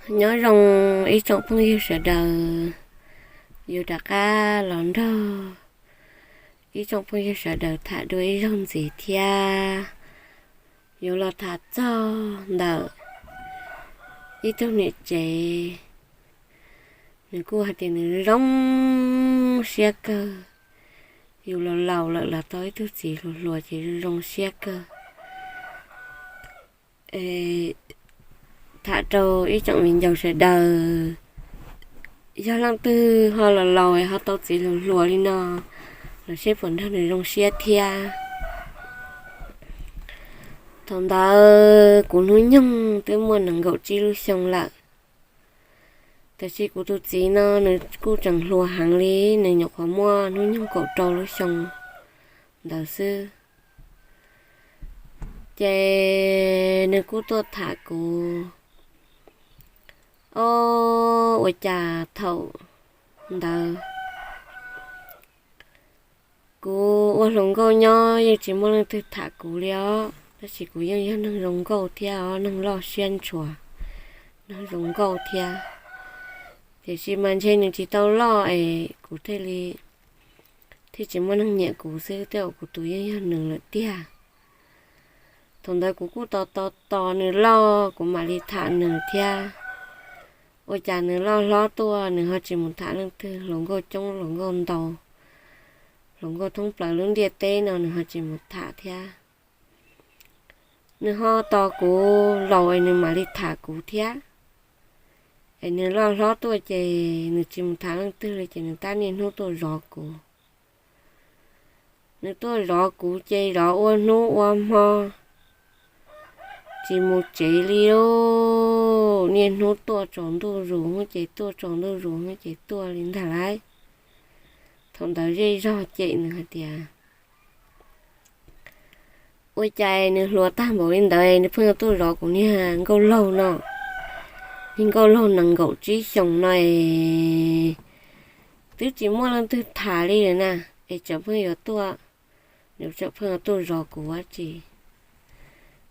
Nyob zoo ib tsoom phooj ywg sawv daws, yus rov qab los nrog ib tsoom phooj ywg sawv daws tham dua ib zaug ntxiv thiab. Yuav los tham txog ntawm ib tug niam tsev, nws kuj hais tias nws zoo siab kawg. Yus los laus lawm los tau ib tug txiv hluas hluas ces zoo zoo siab kawg. Tham rau ib tsoom viv ncaus sawv daws, yog leej twg ho los laus ho tau txiv hluas hluas li no los seb puas nrog nws zoo siab thiab. Thaum ntawd kuv hnub nyoog twb muaj nees nkaum tsib lub xyoo lawm, tab sis kuv tus txiv no nws kuj tseem hluas heev li, nws nyuam qhuav muaj hnub nyoog kaum rau lub xyoo ntawd xwb. Ces nws kuj tuaj tham kuv, o, ua cas thaum ntawd kuv ua hluas nkauj nyob yeej tsis muaj leej twg tham kuv li os, tab sis kuv yeej yog neeg zoo nkauj thiab os, neeg loj siab ntshua, neeg zoo nkauj thiab. Tiam sis mas ntshe nws tsis tau loj es kuv thiaj li, thiaj tsis muaj neeg nyiam kuv xwb, tej zaum kuv tus yeej yog nws lawm tiag. Thaum ntawd kuv kuj tos tos tos nws loj kuv mam li tham nws thiab. Ua cas nws loj hlob tuaj nws ho tsis mus tham leej twg, hluas nkauj coob hluas nkauj ntau, hluas nkauj thoob plaws lub ntiaj teb no nws ho tsis mus tham thiab. Nws ho tos kuv laus es nws mam li tham kuv thiab. Es nws loj hlob tuaj ces nws tsis mus tham leej twg li ces nws tab niaj hnub tuaj zov kuv. Nws tuaj zov kuv ces zov ua hnub ua hmo, tsis mus tsev li os, niaj hnub tuaj tsaus ntuj zus ces tuaj, tsaus ntuj zus ces tuaj li ntag lauj. Thaum ntawd zej zog cem nws hais tias, ua cas nws hluas tag npaum li ntawd nws pheej yuav tuaj zov kuv niag nkauj laug no, niag nkauj laug nees nkaum tsib xyoos no es twb tsis muaj leej twg tham li lawm na, es tseem pheej yuav tuaj, nws tseem pheej yuav tuaj zov kuv ua tsi.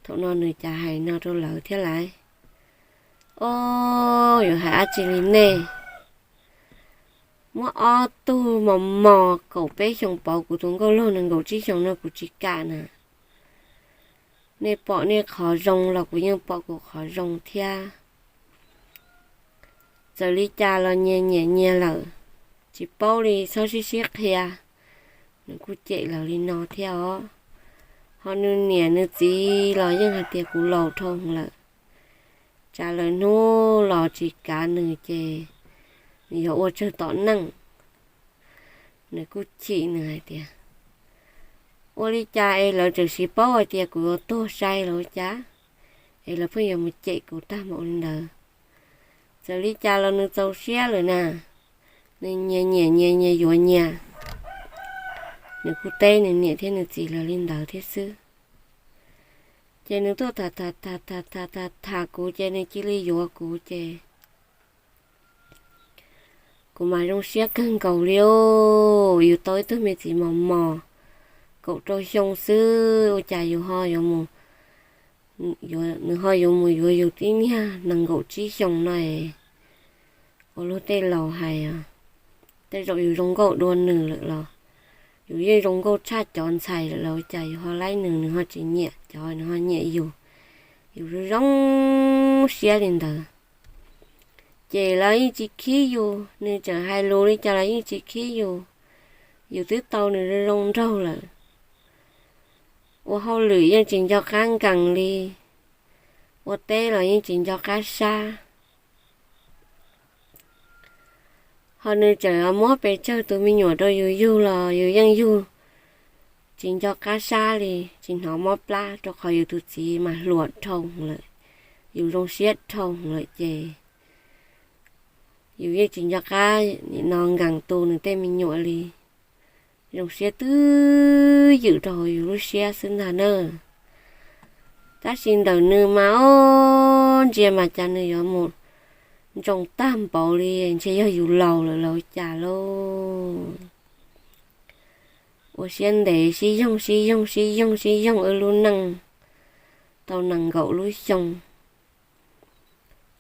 Thaum no nws cas hais no rau lawv thiab lauj. O, yuav hais dab tsi li nej? Muab ob tug mos mos kaum peb xyoos pauv kuv tus nkauj laug nees nkaum tsib xyoos no kuv tsis kam na. Nej pom nej qhov zoo los kuv yeej pom kuv qhov zoo thiab. Txawm li cas los nyias nyiam nyias lawm, tsis paub li txhob sib sib qhia. Nws kuj cem lawv li no thiab os. Ho nws niam nws txiv los yeej hais tias kuv laus dhau lawm, tsam lawm hnub los tsis kav nws ces nws yuav ua tsawg tom neej. Nws kuj chim nws hais tias, ua li cas es lawv tseem tsis paub hais tias kuv yuav tuag sai los ua cas, es lawv pheej yuav mus cem kuv tag npaum li ntawd. Txawm li cas los nws txaus siab lawm na, nws nyias nyiam nyias, nyias yuav nyias. Nws kuj teb nws niam thiab nws txiv lawv li ntawd thiab xwb. Ces nws tuaj tham tham tham tham tham tham kuv ces nws cia li yuav kuv ces kuv mas zoo siab kawg nkaus li os. Yus tau ib tug me txiv mos mos kaum rau xyoo xwb ua cas yus ho yuav mus, nws ho yuav mus yuav yus tib niag nees nkaum tsib xyoos no es, ua luag tej laus hais, tej zaum yus zoo nkauj dua nws lawm los, yus yeej zoo nkauj tshaj cov ntxhais lawm los ua cas yus ho laib nws, nws ho tsis nyiam cov, nws ho nyiam yus. Yus zoo zoo siab li ntawd. Ces lawv yeej tsis khib yus, nws tseem hais lus li cas los yeej tsis khib yus. Yus twb tau nws zoo zoo nraug lawm. Ua hauj lwm yeej tsis nco qab nkees li, ua teb los yeej tsis nco qab sab. Ho nws tseem muab pes tsawg tus me nyuam rau yus yug los yus yeej yug tsis nco qab sab li, tsis hnov mob plab, rau qhov yus tus txiv mas hluas dhau lawm, yus zoo siab dhau lawm ces yus yeej tsis nco qab nim no nkees tu nws tej me nyuam li. Zoo siab twb ywm rau hauv yus lub siab xwb ntag na. Tab sis ntawm nws mas, o, ntsia mas cas nws yuav mus ntsoos tag npaum li ntshe yog yus laus lawm los cas lauj. Ua siab ntev sib yoog sib yoog sib yoog sib yoog wb lub neej tau nees nkaum lub xyoo.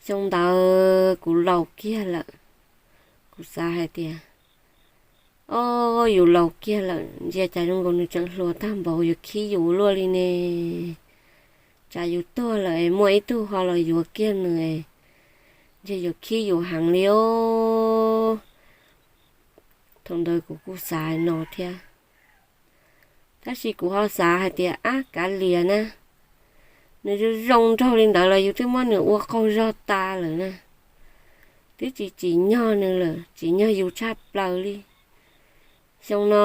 Xyoo ntawd kuv laus kiag lawm, kuv xav hais tias, o, yus laus kiag lawm, ntsia cas zoo nkaus nws tseem hluas tag npaum yuav khib yus luaj li ne. Tsam yus tuag lawm es muaj ib tug ho los yuav kiag nws, ntshe yuav khib yus heev li os. Thaum ntawd kuv kuj xav no thiab, tab sis kuv ho xav hais tias, ab, kav liam na, nws zoo zoo nraug li ntawd los yus twb muab nws ua qaug zog tas lawm na, twb tsis tsim nyog nws lawm, tsim nyog yus tshaj plaws li. Xyoo no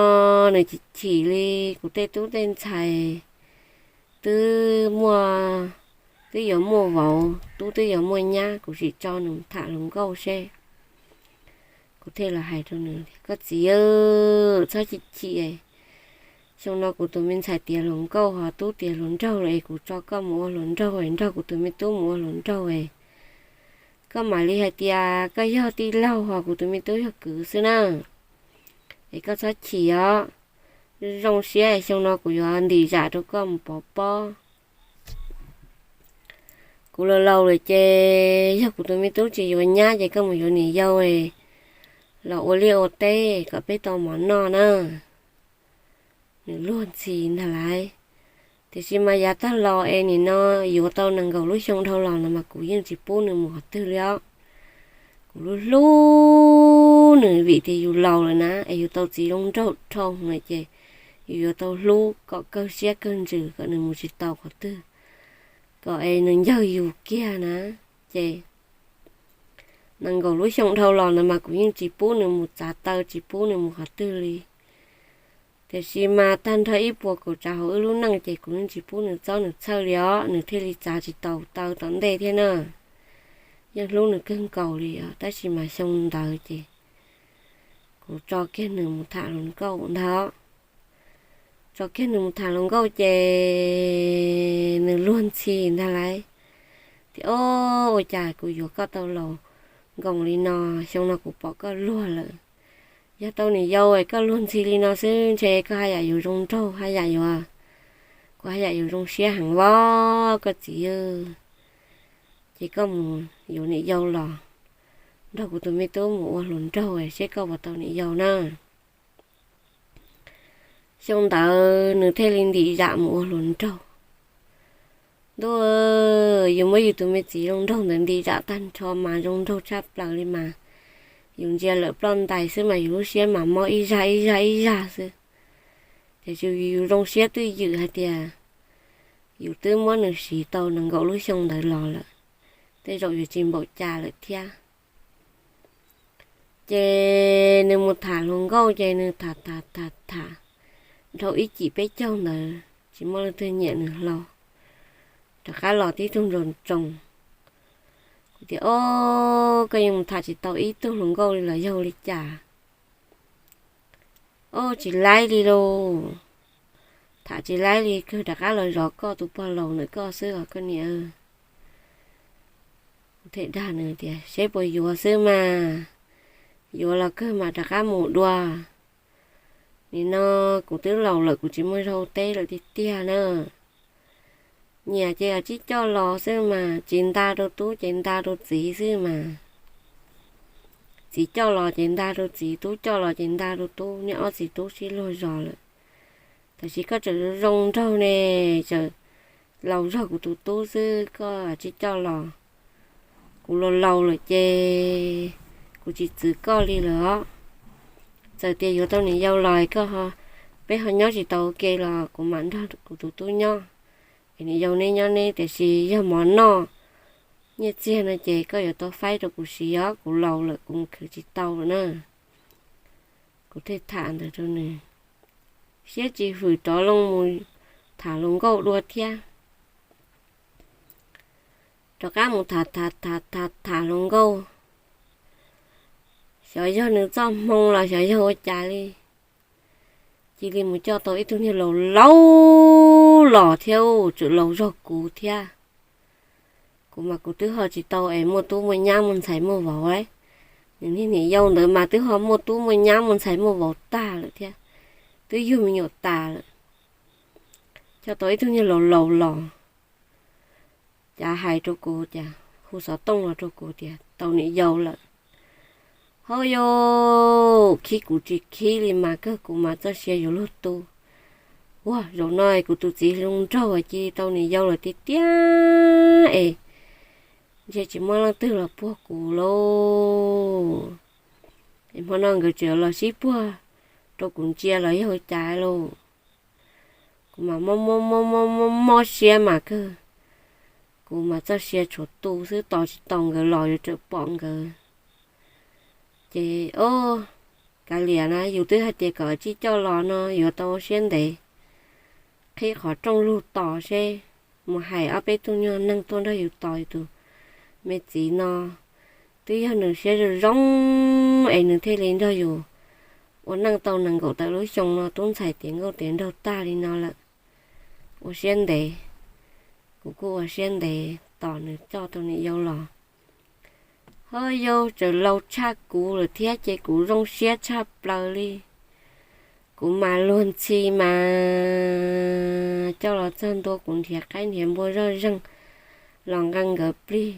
nws chim chim li, kuv tej tub tej ntxhais twb muaj, twb yuav muaj vauv, tub twb yuav muaj nyab, kuv sim tso nws mus tham hluas nkauj seb. Kuv thiaj los hais rau nws, koj txiv, txhob chim chim, xyoo no kuv tus me ntxhais tiav hluas nkauj ho tub tiav hluas nraug lawm es kuv tso koj mus ua hluas nraug es nrog kuv tus me tub mus ua hluas nraug es koj mam li hais tias koj yog tij laug ho kuv tus me tub yog kwv xwb na. Es koj txhob chim os, zoo siab, xyoo no kuv yuav ntim zam rau koj mus pov pob. Kuv laus laus lawm ces yog kuv tus me tub tsis yuav nyab ces koj mus yuav niam yau los ua liaj ua teb kom peb tau mov noj na. Nws luag ntxhi ntag lauj. Tiam sis mas yav tag los es nim no yuav tau nees nkaum lub xyoo dhau los no mas kuv yeej tsis pub nws mus qhov twg li os. Kuv hlub hlub nws vim tias yus laus lawm na es yus tau txiv zoo nraug dhau lawm ces yus yuav tau hlub kom kawg siab kawg ntsws kom nws mus tsis tau qhov twg, kom es nws ncawg yus kiag na. Ces nees nkaum lub xyoo dhau los no mas kuv yeej tsis pub nws mus txav taw, tsis pub nws mus qhov twg li. Tiam sis mas tag nrho ib puas kaum tsav hauv wb lub neej ces kuv yeej tsis pub nws txob nws txhawj li os, nws thiaj li txav tsis tau taw tom ntej thiab na. Yeej hlub nws kawg nkaus li os, tab sis mas xyoo ntawd ces kuv tso kiag nws mus tham hluas nkauj ntag. Tso kiag nws mus tham hluas nkauj ces nws luag ntxhi ntag lauj. Tias, o, ua cas kuv yuav koj tau laus nkoos li no, xyoo no kuv pom koj luag lawm. Yog tau niam yau es koj luag ntxhi li no xwb ntshe koj haj yam yuav zoo nraug, haj yam yuav, kuv haj yam yuav zoo siab heev os koj txiv. Ces koj mus yuav niam yau los nrog kuv tus me tub mus ua hluas nraug seb koj puas tau niam yau na. Xyoo ntawd nws thiaj li ntim zam mus ua hluas nraug. Ntuj, yus muab yus tus me txiv zoo nraug ntawd ntim zam tag nrho mas zoo nraug tshaj plaws li mas, yus ntsia lawm ploj ntais xwb mas yus lub siab mas mob ib zag ib zag ib zag xwb. Tiam sis yus zoo siab twj ywm hais tias yus twb muab nws siv tau nees nkaum lub xyoo ntawd los lawm, tej zaum yuav tsis npaum cas lawm thiab. Ces nws mus tham hluas nkauj ces nws tham tham tham tham dhau ib cim peb caug ntawd tsis muaj leej twg nyiam nws hlo, rov qab los tib tug ntsoo ntsoos. Kuv tias, o, koj yeej mus tham tsis tau ib tug hluas nkauj li los yog li cas? O, tsis laib li lauj, tham tsis laib li, kawg rov qab los zov koj tus pog laus ntawm koj xwb os koj niam. Kuv thiaj dag nws tias seb puas yuav xwb mas, yuav los kawg mam rov qab mus dua. Nim no kuv twb laus lawm kuv tsis muaj zog teb lawm tiag tiag na. Nyiam ces tsib coj los xwb mas, txiv nta rau tub ces nta rau txiv xwb mas. Txiv coj los ces nta rau txiv, tub coj los ces nta rau tub, niaj ob txiv tub sib luag zos lawm. Tab sis koj tseem zoo nraug ne, tseem laus zog kuv tus tub xwb koj tsib coj los. Kuv laus laus lawm ces kuv tsis txwv koj li lawm os. Txawm tias yuav tau niam yau los koj, peb ho nyob tsis tau ua ke los kuv mam nrog kuv tus tub nyob, es niam yau neb nyob neb, tiam sis yog mov noj nyiaj txiag no ces koj yuav tau faib rau kuv siv os, kuv laus lawm kuv mus khwv tsis tau lawm na. Kuv thiaj tham ntawd rau nws, siab tsis hwm rov loo mus tham hluas nkauj dua thiab. Rov qab mus tham tham tham tham tham hluas nkauj, xyov yog nws txoj hmoo los xyov yog ua cas li, cia li mus coj tau ib tug niag laus laus los thiab, tseem laus zog kuv thiab. Kuv mas kuv twb ho tsis tau es muaj tub muaj nyab muaj ntxhais muaj vauv, nws niag niam yau ntawd mas twb ho muaj tub muaj nyab muaj ntxhais muaj vauv tag lawm thiab, twb yug me nyuam tas lawm, coj tau ib tug niag laus laus los. Cas hais rau kuv cas hu xov tooj los rau kuv tias tau niam yau lawm. Ho yus khib kuv tsis khib li mas kawg, kuv mas txoj sia yuav luag tu. Ua zaum no kuv tus txiv zoo nraug cia li tau niam yau lawm tiag tiag es ntshe tsis muaj leej twg los puag kuv lauj. Es hmo no nkawd tseem los sib puag rau kuv ntsia los yog cas lauj. Kuv mas mob mob mob mob mob siab mas kawg. Kuv mas txoj sia tshuav tu xwb, tos tsis tau nkawd los yuav tsawm pom nkawd. Ces o, kav liam na, yus twb hais tias kom tsij coj los no yuav tau ua siab ntev. Qhib qhov rooj lug tos seb, mus hais ob peb tug nyuag neeg tuaj nrog yus tos yus tus me txiv no. Twb yog nws siab zoo zoo es nws thiaj li nrog yus ua neej tau nees nkaum tawm lub xyoo no, tub ntxhais tiav nkauj tiav nraug tag li no lawm. Ua siab ntev, kuv kuj ua siab ntev tos nws coj tau niam yau los. Ho yau tseem laus tshaj kuv lawm thiab ces kuv zoo siab tshaj plaws li. Kuv mas luag ntxhi mas coj los txog ntua kuv nrhiav qaib nrhiav npua zoj zeeg los nqa nkawd plig.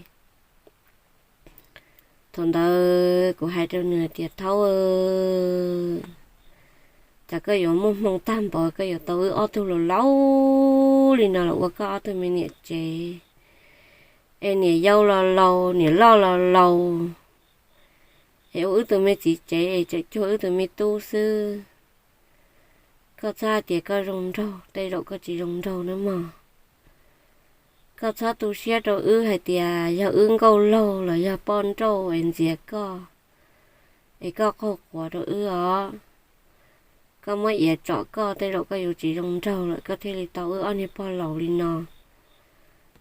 Thaum ntawd kuv hais rau nws tias, Thaub, cas koj yuav muaj hmoo tag npaum koj yuav tau wb ob tug laus laus li no los ua koj ob tug me niam tsev? Es niam yau los laus, niam loj los laus, es ua wb tus me txiv tsev es tseem cuag wb tus me tub xwb. Koj txhob hais tias koj zoo nraug, tej zaum koj tsis zoo nraug nawb mog. Koj txhob tu siab rau wb hais tias yog wb nkauj laug los yog poj nrauj es ntxias koj, es koj qaug quav rau wb os. Koj muab iav tsom koj, tej zaum koj yuav tsis zoo nraug lawm koj thiaj li tau wb ob niag pog laus li no.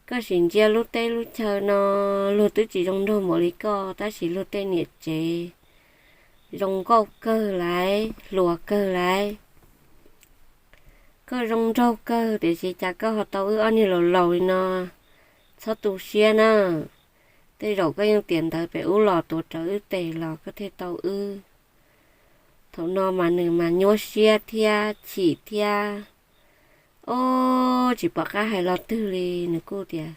Koj sim ntsia lub teb lub chaw no, luag twb tsis zoo nraug npaum li koj, tab sis luag tej niam tsev zoo nkauj kawg lauj, hluas kawg lauj. Koj zoo nraug kawg tiam sis cas koj ho tau wb ob niag laus laus li no? Txhob tu siab na. Tej zaum koj yeej tiam ntawd pem ub los tuav rawv wb tes los koj thiaj tau wb. Thaum no mas nws mas nyuaj siab thiab chim thiab, o, tsis pom qab hais lo twg li. Nws kuj tias,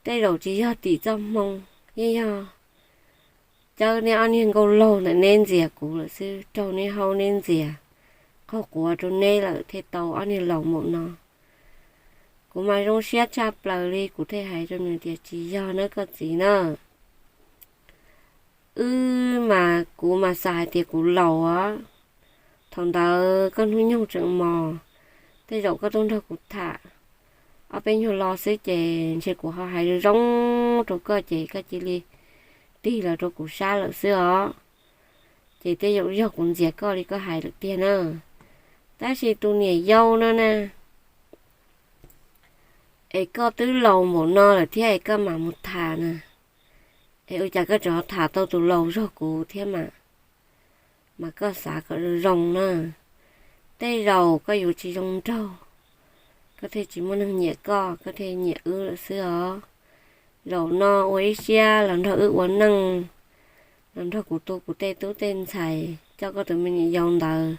Tej zaum tsis yog tim txoj hmoo, yeej yog cawb neb ob niag nkauj laug ntawm neb ntxias kuv lawm xwb, raug neb haub neb ntxias, qaug quav rau neb lawm thiaj tau ob niag laus npaum no. Kuv mas zoo siab tshaj plaws li, kuv thiaj hais rau nws tias, Tsis yog na koj txiv na. Wb mas kuv mas xav hais tias kuv laus os. Thaum ntawd koj hnub nyoog tseem mos, tej zaum koj tuaj nrog kuv tham ob peb nyuag lo xwb ces ntshe kuv ho hais zoo zoo rau koj ces koj cia li tig los rau kuv sab lawm xwb os. Ces tej zaum yog kuv ntxias koj li koj hais lawm tiag na. Tab sis tus niam yau no na, es koj twb laus npaum no lawm thiab es koj mam mus tham na, es ua cas koj tseem ho tham tau tus laus zog kuv thiab mas? Mas koj xav kom zoo zoo na, tej zaum koj yuav tsis zoo nraug, koj thiaj tsis muaj neeg nyiam koj, koj thiaj nyiam wb lawm xwb os. Zaum no ua ib siab los nrog wb ua neej, los nrog kuv tu kuv tej tub tej ntxhais, coj koj tus me niam yau ntawd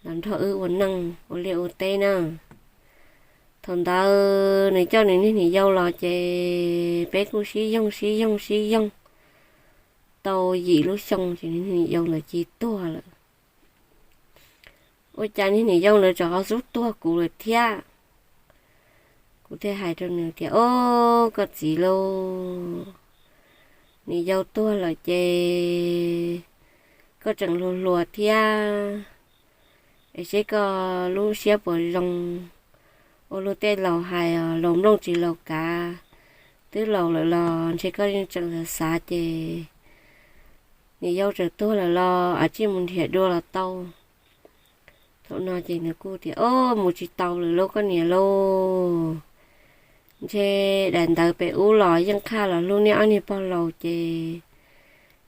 los nrog wb ua neej ua liaj ua teb na. Thaum ntawd nws coj nws niag niam yau los ces peb kuj sib yoog sib yoog sib yoog tau yim lub xyoo ces nws niag niam yau ntawd cia li tuag lawm. Ua cas niag niam yau ntawd tseem ho xub tuag kuv lawm thiab? Kuv thiaj hais rau nws tias, Ob, koj txiv lauj, niam yau tuag lawm ces koj tseem hluas hluas thiab, es seb koj lub siab puas zoo. Ua luag tej laus hais, laus nplooj tsis laus kav, twb laus lawm los ntshe koj yeej tseem xav xav ces niam yau tseem tuag lawm los a tsij mus nrhiav dua los tau. Thaum no ces nws kuj tias, Ob, mus tsis tau lawm lauj koj niam lauj. Ntshe daim ntawv pem ub los yeej qhaj los hlub neb ob niag pog laus ces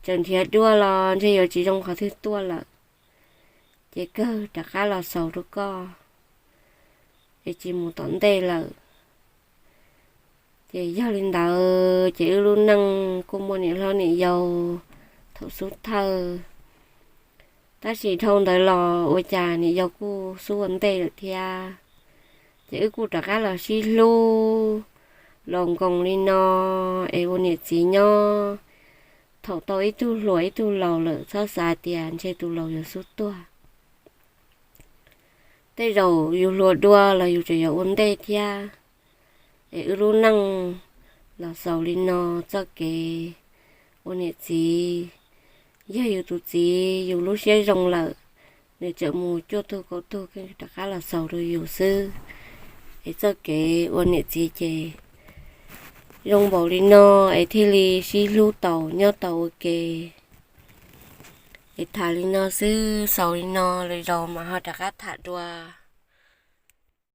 tseem nrhiav dua los ntshe yuav tsis zoo qhov twg tuaj lawm. Ces kawg rov qab los xaus rau koj, es tsis mus tom ntej lawm. Ces yog li ntawd ces wb lub neej kuj muaj niam hlob niam yau thaum xub thawj. Tab sis dhau ntawd los ua cas niam yau kuj xub ua ntej lawm thiab. Ces wb kuj rov qab los sib hlub, laus nkoos li no es ua niam txiv nyob, thaum tau ib tug hluas ib tug laus lawm txhob xav tias ntshe tus laus yuav xub tuag. Tej zaum yus hluas dua los yus tseem yuav ua ntej thiab. Es wb lub neej los xaus li no, txoj kev ua niam txiv, yog yus tus txiv yus lub siab zoo lawm, nws tseem mus cuaj tug kaum tug keej rov qab los xaus rau yus xwb. Es txoj kev ua niam txiv ces zoo npaum li no, es thiaj li sib hlub tau nyob tau ua ke. Es tham li no xwb, xaus li no, lwm zaus mas ho rov qab tham dua.